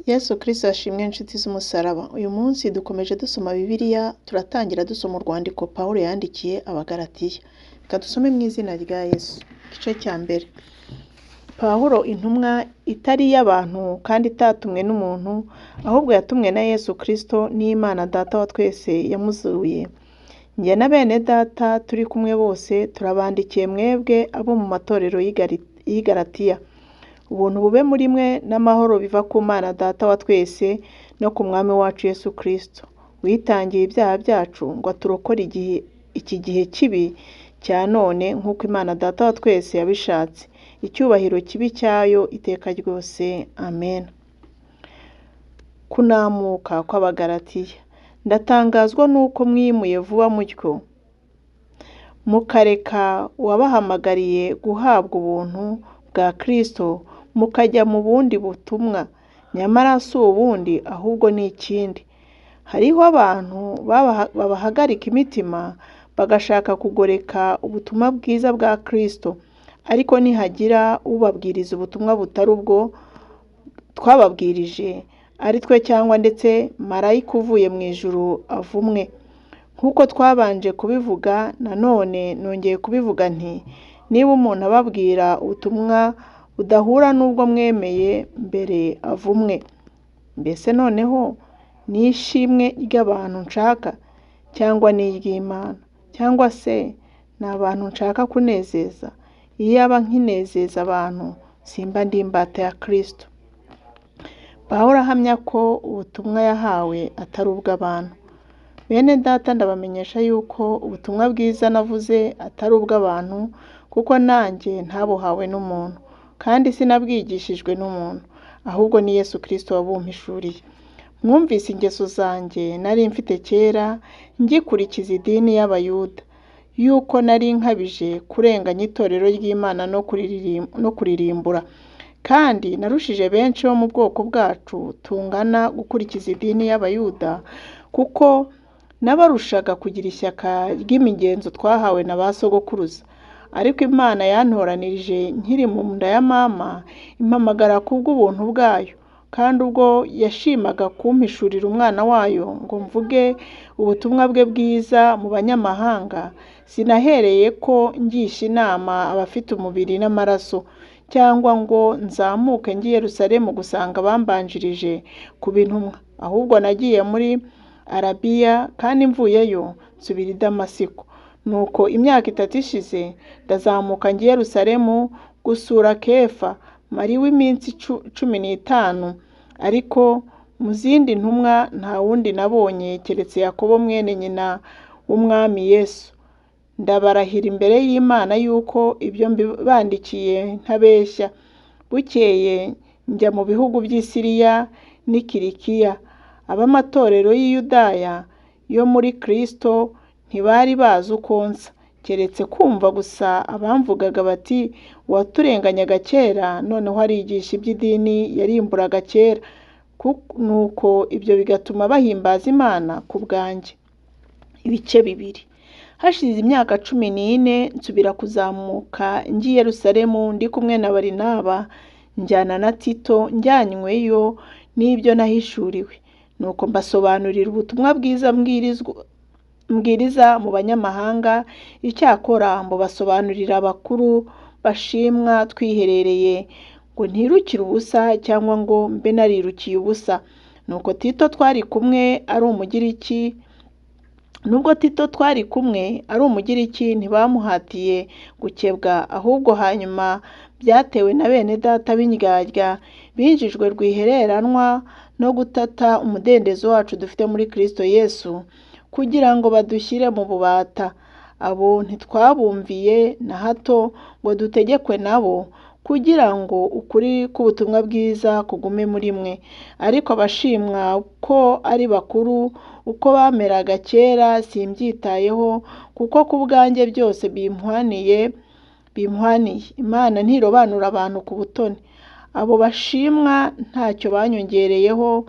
Yesu Kristo ashimwe inshuti z'umusaraba. Uyu munsi dukomeje dusoma Bibiliya, turatangira dusoma urwandiko Pawulo yandikiye Abagalatiya. Reka dusome mu izina rya Yesu. Igice cya mbere. Pawulo intumwa itari iy'abantu kandi itatumwe n'umuntu, ahubwo yatumwe na Yesu Kristo n'Imana Data wa twese yamuzuye. Njye na bene Data turi kumwe bose turabandikiye mwebwe abo mu matorero y'i Galatiya. Ubuntu bube muri mwe n'amahoro biva ku Mana Data wa twese no ku Mwami wacu Yesu Kristo, witangiye ibyaha byacu ngo aturokore iki gihe kibi cya none nk'uko Imana Data wa twese yabishatse. Icyubahiro kibe icyayo iteka ryose. Amen. Kunamuka kw'Abagalatiya. Ndatangazwa n'uko mwimuye vuba mutyo, mukareka uwabahamagariye guhabwa ubuntu bwa Kristo mukajya mu bundi butumwa, nyamara si ubundi ahubwo ni ikindi. Hariho abantu babahagarika imitima bagashaka kugoreka ubutumwa bwiza bwa Kristo, ariko nihagira ubabwiriza ubutumwa butari ubwo twababwirije, ari twe cyangwa ndetse marayika uvuye mu ijuru avumwe. Nk'uko twabanje kubivuga, nanone nongeye kubivuga nti: niba umuntu ababwira ubutumwa budahura n'ubwo mwemeye mbere avumwe. Mbese noneho ni ishimwe ry'abantu nshaka cyangwa ni iry'Imana? Cyangwa se ni abantu nshaka kunezeza? Iyaba nkinezeza abantu, simba ndi imbata ya Kristo. Pawulo ahamya ko ubutumwa yahawe atari ubw'abantu. Bene Data, ndabamenyesha yuko ubutumwa bwiza navuze atari ubw'abantu, kuko nanjye ntabuhawe n'umuntu, kandi sinabwigishijwe n'umuntu, ahubwo ni Yesu Kristo wabumpishuriye. Mwumvise ingeso zanjye nari mfite kera ngikurikiza idini y'Abayuda, yuko nari nkabije kurenganya itorero ry'Imana no kuririmbura. Kandi narushije benshi bo mu bwoko bwacu tungana gukurikiza idini y'Abayuda, kuko nabarushaga kugira ishyaka ry'imigenzo twahawe na ba sogokuruza. Ariko Imana yantoranirije nkiri mu nda ya mama, impamagara kubw'ubuntu bwayo, kandi ubwo yashimaga kumpishurira umwana wayo ngo mvuge ubutumwa bwe bwiza mu banyamahanga, sinahereye ko ngisha inama abafite umubiri n'amaraso, cyangwa ngo nzamuke njye i Yerusalemu gusanga abambanjirije kuba intumwa, ahubwo nagiye muri Arabiya, kandi mvuyeyo nsubira i Damasiko. Nuko imyaka itatu ishize ndazamuka njya i Yerusalemu gusura Kefa, mariwe iminsi 15, ariko mu zindi ntumwa nta wundi nabonye keretse Yakobo mwene nyina w'Umwami Yesu. Ndabarahira imbere y'Imana yuko ibyo mbibandikiye ntabeshya. Bukeye njya mu bihugu by'i Siriya n'i Kilikiya. Ab'amatorero y'i Yudaya yo muri Kristo ntibari bazi uko nsa, keretse kumva gusa abamvugaga bati: uwaturenganyaga kera noneho arigisha iby'idini yarimburaga kera. Nuko ibyo bigatuma bahimbaza Imana ku bwanjye. Ibice bibiri. Hashize imyaka 14 nsubira kuzamuka njya i Yerusalemu ndi kumwe na Barinaba, njyana na Tito, njyanyweyo n'ibyo nahishuriwe. Nuko mbasobanurira ubutumwa bwiza mbwiriza mu banyamahanga, icyakora mbubasobanurira abakuru bashimwa twiherereye, ngo ntirukire ubusa cyangwa ngo mbe narirukiye ubusa. Nuko Tito twari kumwe ari Umugiriki, nubwo Tito twari kumwe ari Umugiriki ntibamuhatiye gukebwa, ahubwo hanyuma byatewe na bene Data b'indyarya binjijwe rwihereranwa no gutata umudendezo wacu dufite muri Kristo Yesu, kugira ngo badushyire mu bubata. Abo ntitwabumviye na hato ngo dutegekwe nabo, kugira ngo ukuri k'ubutumwa bwiza kugume muri mwe. Ariko abashimwa ko ari bakuru, uko bameraga kera simbyitayeho, kuko ku bwanjye byose bimpwaniye. Imana ntirobanura abantu ku butoni. Abo bashimwa ntacyo banyongereyeho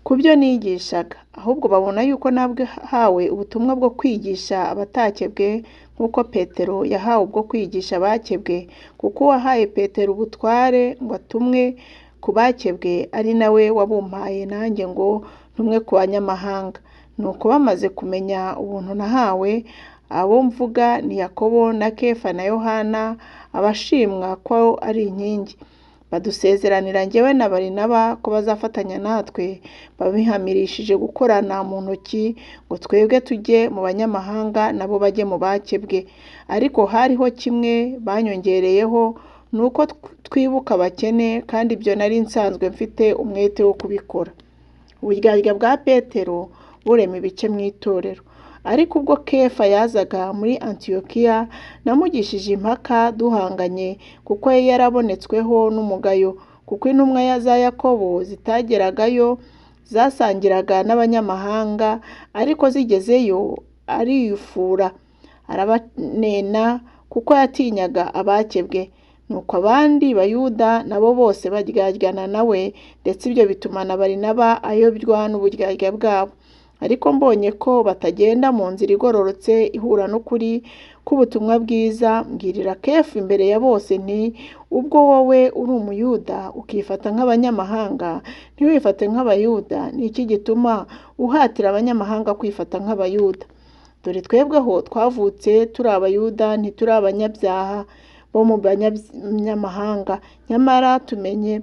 Ku byo nigishaga, ahubwo babona yuko nahawe ubutumwa bwo kwigisha abatakebwe nk'uko Petero yahawe ubwo kwigisha abakebwe, kuko uwahaye Petero ubutware ngo atumwe ku bakebwe ari nawe wabumpaye nanjye ngo ntumwe ku banyamahanga. Nuko bamaze kumenya ubuntu nahawe, abo mvuga ni Yakobo na Kefa na Yohana, abashimwa ko ari inkingi. Badusezeranira njyewe na Barinaba ko bazafatanya natwe, babihamirishije gukorana mu ntoki ngo twebwe tujye mu banyamahanga nabo bajye mu bakebwe. Ariko hariho kimwe banyongereyeho, ni uko twibuka abakene, kandi ibyo nari nsanzwe mfite umwete wo kubikora. Uburyarya bwa Petero burema ibice mu itorero. Ariko ubwo Kefa yazaga muri Antiyokiya, namugishije impaka duhanganye, kuko yari yarabonetsweho n'umugayo, kuko intumwa za Yakobo zitageragayo zasangiraga n'abanyamahanga, ariko zigezeyo arifura, arabanena kuko yatinyaga abakebwe. Nuko abandi Bayuda nabo bose baryaryana nawe, ndetse ibyo bituma na Barinaba ayobywa n'uburyarya bwabo. Ariko mbonye ko batagenda mu nzira igororotse ihura n'ukuri k'ubutumwa bwiza, mbwirira Kefa imbere ya bose nti ubwo wowe uri Umuyuda ukifata nk'abanyamahanga, ntiwifate nk'Abayuda, ni iki gituma uhatira abanyamahanga kwifata nk'Abayuda? Dore twebweho twavutse turi Abayuda, ntituri abanyabyaha bo mu banyamahanga, nyamara tumenye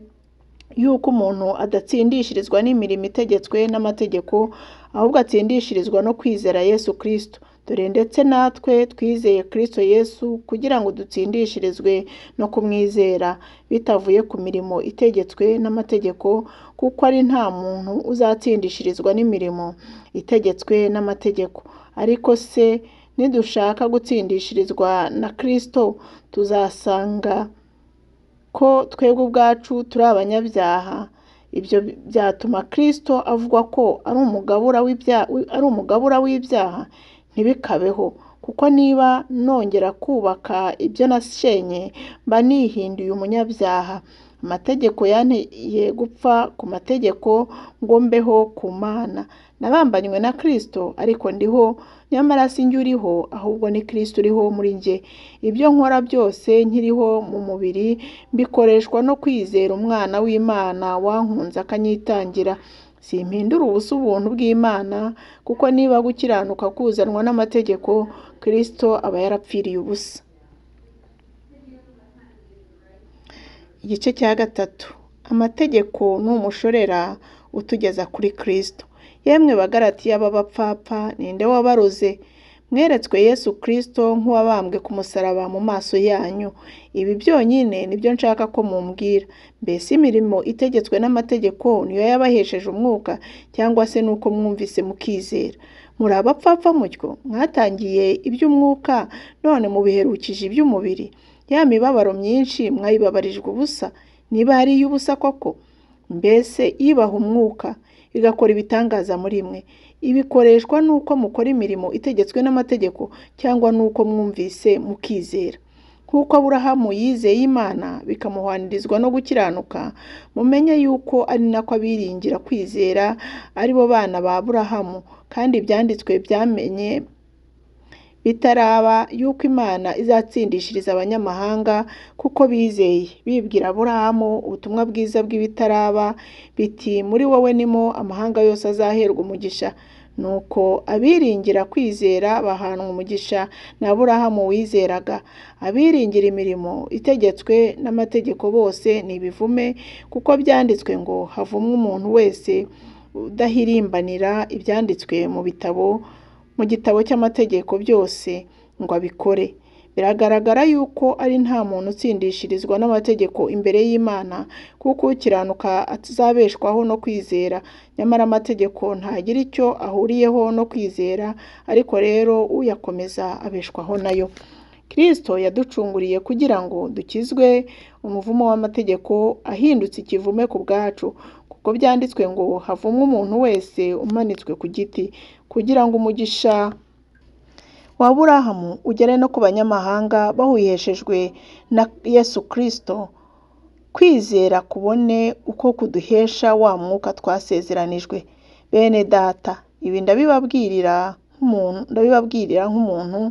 yuko umuntu adatsindishirizwa n'imirimo itegetswe n'amategeko, ahubwo atsindishirizwa no kwizera Yesu Kristo. Dore ndetse natwe twizeye Kristo Yesu kugira ngo dutsindishirizwe no kumwizera, bitavuye ku mirimo itegetswe n'amategeko, kuko ari nta muntu uzatsindishirizwa n'imirimo itegetswe n'amategeko. Ariko se nidushaka gutsindishirizwa na Kristo, tuzasanga ko twebwe ubwacu turi abanyabyaha. Ibyo byatuma Kristo avugwa ko ari umugabura w'ibyaha? Ntibikabeho! Kuko niba nongera kubaka ibyo nashenye, mba nihinduye umunyabyaha. Amategeko yanteye gupfa ku mategeko ngo mbeho ku Mana. Nabambanywe na Kristo, ariko ndiho, nyamara si njye uriho, ahubwo ni Kristo uriho muri njye. Ibyo nkora byose nkiriho mu mubiri, mbikoreshwa no kwizera Umwana w'Imana wankunze akanyitangira. Simpindura ubusa ubuntu bw'Imana, kuko niba gukiranuka kuzanwa n'amategeko, Kristo aba yarapfiriye ubusa. Igice cya gatatu. Amategeko ni umushorera utugeza kuri Kristo. Yemwe Bagalatiya b'abapfapfa, ninde wabaroze? Mweretswe Yesu Kristo nk'uwabambwe ku musaraba mu maso yanyu. Ibi byonyine nibyo nshaka ko mumbwira. Mbese imirimo itegetswe n'amategeko niyo yabahesheje umwuka, cyangwa se nuko mwumvise mukizera? Muri abapfapfa mutyo, mwatangiye iby'umwuka, none mubiherukije iby'umubiri. Ya mibabaro myinshi mwayibabarijwe ubusa, niba ari iy'ubusa koko? Mbese ibaha umwuka, igakora ibitangaza muri mwe, ibikoreshwa n'uko mukora imirimo itegetswe n'amategeko, cyangwa n'uko mwumvise mukizera? Nk'uko Aburahamu yizeye Imana bikamuhwanirizwa no gukiranuka, mumenye yuko ari nako abiringira kwizera ari bo bana ba Aburahamu, kandi ibyanditswe byamenye bitaraba yuko Imana izatsindishiriza abanyamahanga kuko bizeye, bibwira Aburahamu ubutumwa bwiza bw'ibitaraba, biti muri wowe nimo amahanga yose azaherwa umugisha. Nuko abiringira kwizera bahanwa umugisha na Aburahamu wizeraga. Abiringira imirimo itegetswe n'amategeko bose ni ibivume, kuko byanditswe ngo havumwe umuntu wese udahirimbanira ibyanditswe mu bitabo mu gitabo cy'amategeko byose ngo abikore. Biragaragara yuko ari nta muntu utsindishirizwa n'amategeko imbere y'Imana, kuko ukiranuka atazabeshwaho no kwizera. Nyamara amategeko ntagira icyo ahuriyeho no kwizera, ariko rero uyakomeza abeshwaho nayo. Kristo yaducunguriye kugira ngo dukizwe umuvumo w'amategeko ahindutse ikivume ku bwacu, kuko byanditswe ngo havumwe umuntu wese umanitswe ku giti, kugira ngo umugisha wa Aburahamu ugere no ku banyamahanga bawiheshejwe na Yesu Kristo, Kwizera kubone uko kuduhesha wa mwuka twasezeranijwe. Bene data, ibi ndabibabwirira nk'umuntu,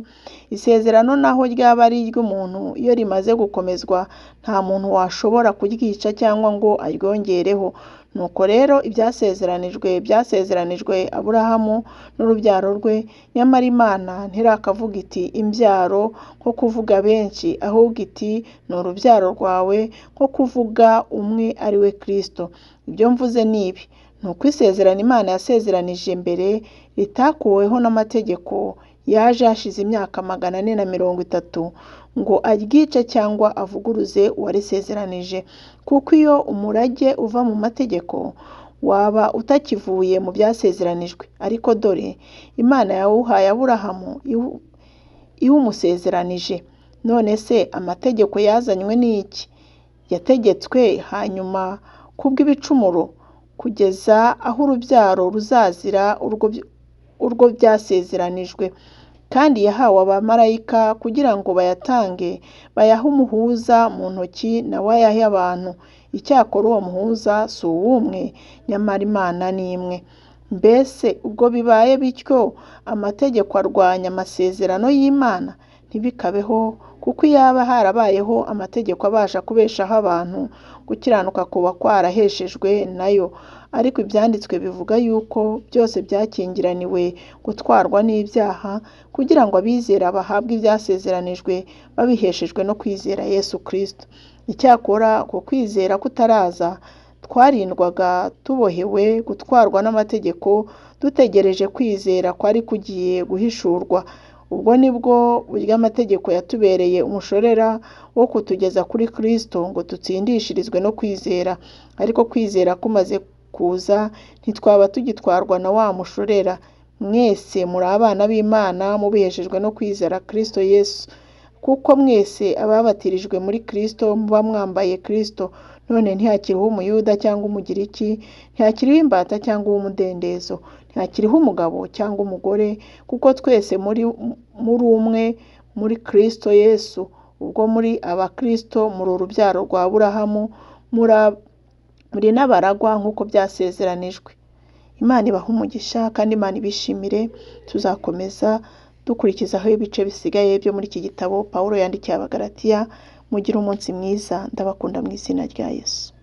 isezerano naho ryaba ari iry'umuntu, iyo rimaze gukomezwa nta muntu washobora kuryica cyangwa ngo aryongereho. Nuko rero ibyasezeranijwe byasezeranijwe Aburahamu n'urubyaro rwe, nyamara Imana ntirakavuga iti imbyaro nko kuvuga benshi, ahubwo iti ni urubyaro rwawe nko kuvuga umwe ari we Kristo. Ibyo mvuze ni ibi: ni uko isezerano Imana yasezeranije mbere ritakuweho n'amategeko yaje hashize imyaka 430 ngo aryice cyangwa avuguruze uwarisezeranije, kuko iyo umurage uva mu mategeko waba utakivuye mu byasezeranijwe. Ariko dore Imana yawuhaye Aburahamu iwumusezeranije. None se amategeko yazanywe n'iki? Yategetswe hanyuma kubw'ibicumuro, kugeza aho urubyaro ruzazira urwo byasezeranijwe. Kandi yahawe abamarayika kugira ngo bayatange, bayahe umuhuza mu ntoki nawe ayahe abantu. Icyakora uwo muhuza si uw'umwe, nyamara Imana ni imwe. Mbese ubwo bibaye bityo, amategeko arwanya amasezerano y'Imana? Ntibikabeho, kuko iyaba harabayeho amategeko abasha kubeshaho abantu, gukiranuka kuba kwaraheshejwe nayo. Ariko ibyanditswe bivuga yuko byose byakingiraniwe gutwarwa n'ibyaha, kugira ngo abizera bahabwe ibyasezeranijwe babiheshejwe no kwizera Yesu Kristo. Icyakora uko kwizera kutaraza, twarindwaga tubohewe gutwarwa n'amategeko, dutegereje kwizera kwari kugiye guhishurwa. Ubwo ni bwo buryo amategeko yatubereye umushorera wo kutugeza kuri Kristo ngo dutsindishirizwe no kwizera. Ariko kwizera kumaze kuza, ntitwaba tugitwarwa na wa mushorera. Mwese muri abana b'Imana mubiheshejwe no kwizera Kristo Yesu, kuko mwese ababatirijwe muri Kristo muba mwambaye Kristo. None ntihakiriho Umuyuda cyangwa Umugiriki, ntihakiriho imbata cyangwa uw'umudendezo, ntihakiriho umugabo cyangwa umugore, kuko twese muri umwe muri Kristo Yesu. Ubwo muri aba Kristo muri urubyaro rwa Aburahamu, muri n'abaragwa nk'uko byasezeranijwe. Imana ibahe umugisha kandi Imana ibishimire. Tuzakomeza dukurikizaho ibice bisigaye byo muri iki gitabo Pawulo yandikiye Abagalatiya. Mugire umunsi mwiza, ndabakunda mu izina rya Yesu.